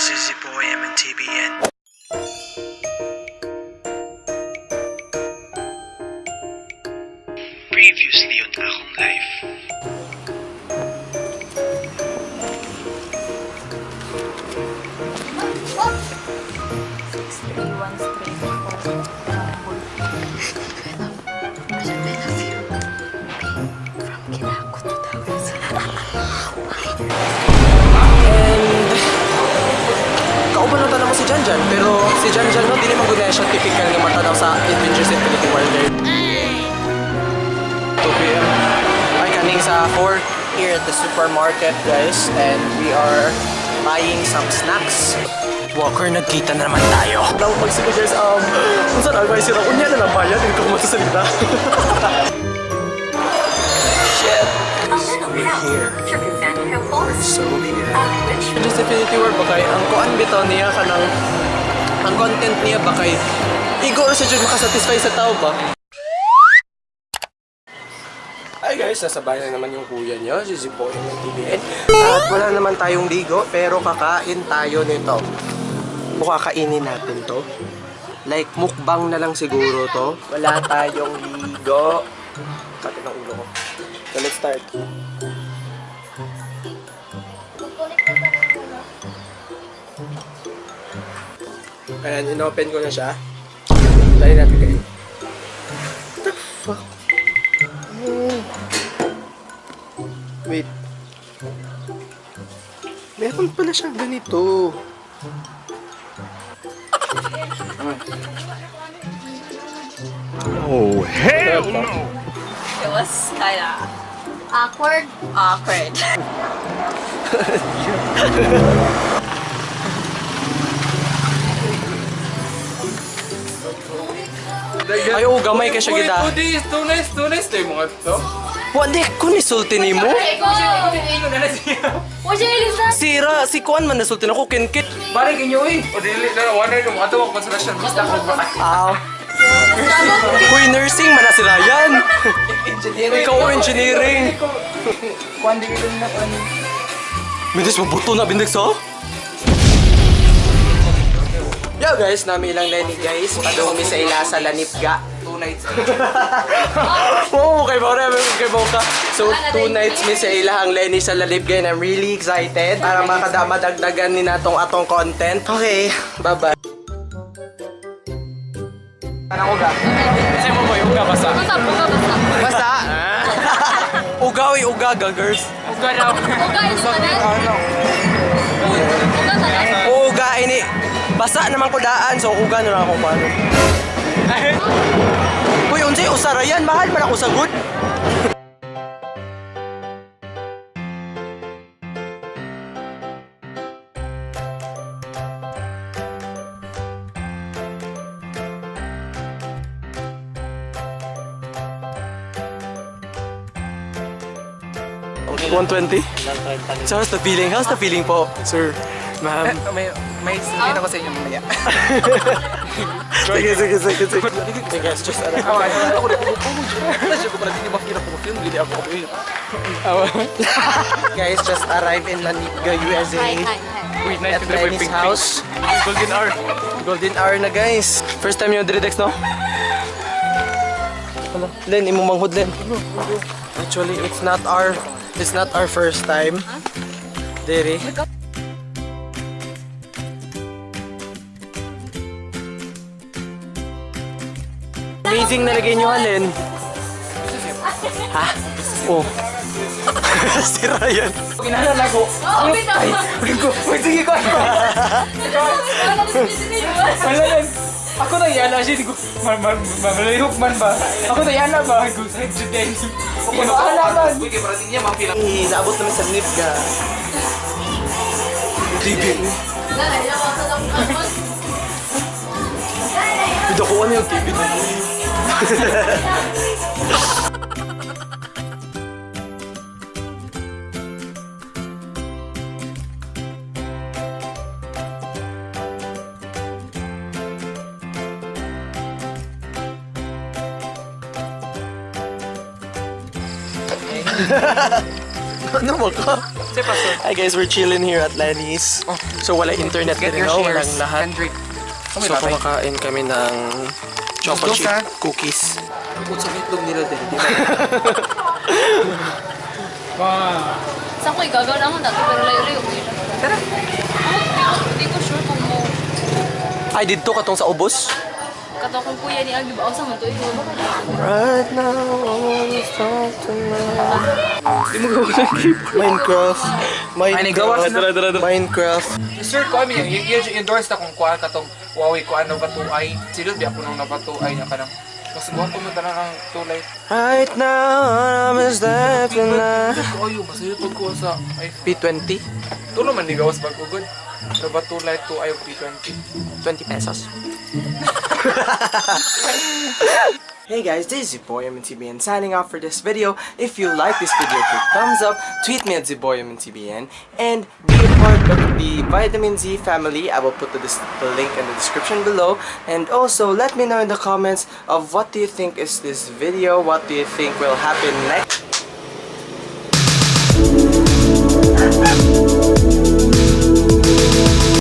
This is your boy MNTBN. Previously on Akong Life. Three, one, three, four, from Kinako to Towers. And kauban na tanaw mo si Janjan, pero si Janjan no, dili man gud na siya typical nga matanaw sa Avengers Infinity War there. 2 p.m. Ay, kaning sa 4 here at the supermarket, guys, and we are buying some snacks. Walker, nagkita na naman tayo. Daw pag si guys, unsa na ba sira unya na lang bayad ko mo sa salita. Shit. We're here. We're so here. Avengers Infinity War ba kay ang kuan bitaw niya kanang ang content niya ba kay igor sa jud makasatisfy sa tao ba? Hi guys, nasa bahay na naman yung kuya niyo, si Ziboy ng TBN. At wala naman tayong ligo, pero kakain tayo nito. O kakainin natin to. Like mukbang na lang siguro to. Wala tayong ligo. Sakit ng ulo ko. So let's start. Ayan, inopen ko na siya. Try natin kayo. What the fuck? Oh. Wait. Meron pala siyang ganito. Oh, hell no! It was kinda awkward. Awkward. Ay, oh, gamay ka siya gida. Two nights tayo mga to. Wala ko nisulti ni mo. Sira, si Kuan man nasulti na ko, Ken-Ken. Balik inyo eh. O dili na, one night, mga tawa, konsolasyon. Basta ako ba? Aw. Uy, nursing man na si Ryan. Engineering. Ikaw engineering. Kuan di ko na kuan. Bindex, mabuto na, Bindex, oh. Yo guys, nami ilang Lenny guys. Padumi sa ila sa Lanipga. 2 nights. Oo, kay Bora, kay Boka. So, 2 nights mi sa ilahang Lenny sa Lalibga and I'm really excited para makadamadagdagan ni natong atong content. Okay, bye-bye. Ano ko ga? Kasi mo boy, uga basa. Basta! Uga, oy, uga, gagers. Uga daw. Ano? Uga, ini. Basa naman ko daan, so uga na lang ako paano. Uy, unsay usara yan? Mahal man ako sagot. $120? So how's the feeling? How's the feeling po, sir? Ma'am? May sabihin ako sa inyo mamaya. Sige, sige, sige, sige. Hey guys, just ano. Ako rin, ako ko pala, hindi ba ako film, hindi ako Guys, just arrived in Lanipga, USA. Wait, nice At Lenny's house. Golden hour. Golden hour na guys. First time yung Dreadex, no? Ano? Len, imo manghod, Len. Actually, it's not our first time. Dere. Amazing na lagay nyo, ha, Len. Ha? Oh. Si Ryan. Ginala ko. Ay, sige ko. Wala lang. Ako na yana siya, di ko, mamalihok man ba? Ako na yana ba? Ako na ana man. Eh, naabot namin sa Nipga. TV. Bidakuan yung TV na Ano ba ka? Say password. Hi guys, we're chilling here at Lenny's. So wala internet Get din, your no? shares. Walang lahat. Kendrick. Oh, may So babay. kumakain kami ng choco Go, chip sir. cookies. Bukod sa itlog nila din. Di ba? Wow. Sa ko igagaw lang ang dato pero layo-layo ko yun. Tara. Di ko sure kung mo Ay, dito katong sa ubos. kato kong kuya ni Agi ba sa man to ikaw ba? Right now, I wanna start tonight. Di mo gawa ng keyboard. Minecraft. Ay, nagawas na. Minecraft. Sir, ko kami yung endorse na kung kuha katong Huawei ko ano ba 2i. Silod di ako nung Nova 2i niya kanang mas gwapo mo tanan ang tulay. Right now, I'm stepping na. Ko ayo masayo pag kuha sa iPhone. P20? Tulo man di gawas bag ugod. Nova 2 Lite 2i o P20. 20 pesos. Hey guys, this is Boy MNTBN signing off for this video. If you like this video, click thumbs up, tweet me at ZBoyMNTBN, and be a part of the Vitamin Z family. I will put the link in the description below. And also, let me know in the comments of what do you think is this video, what do you think will happen next.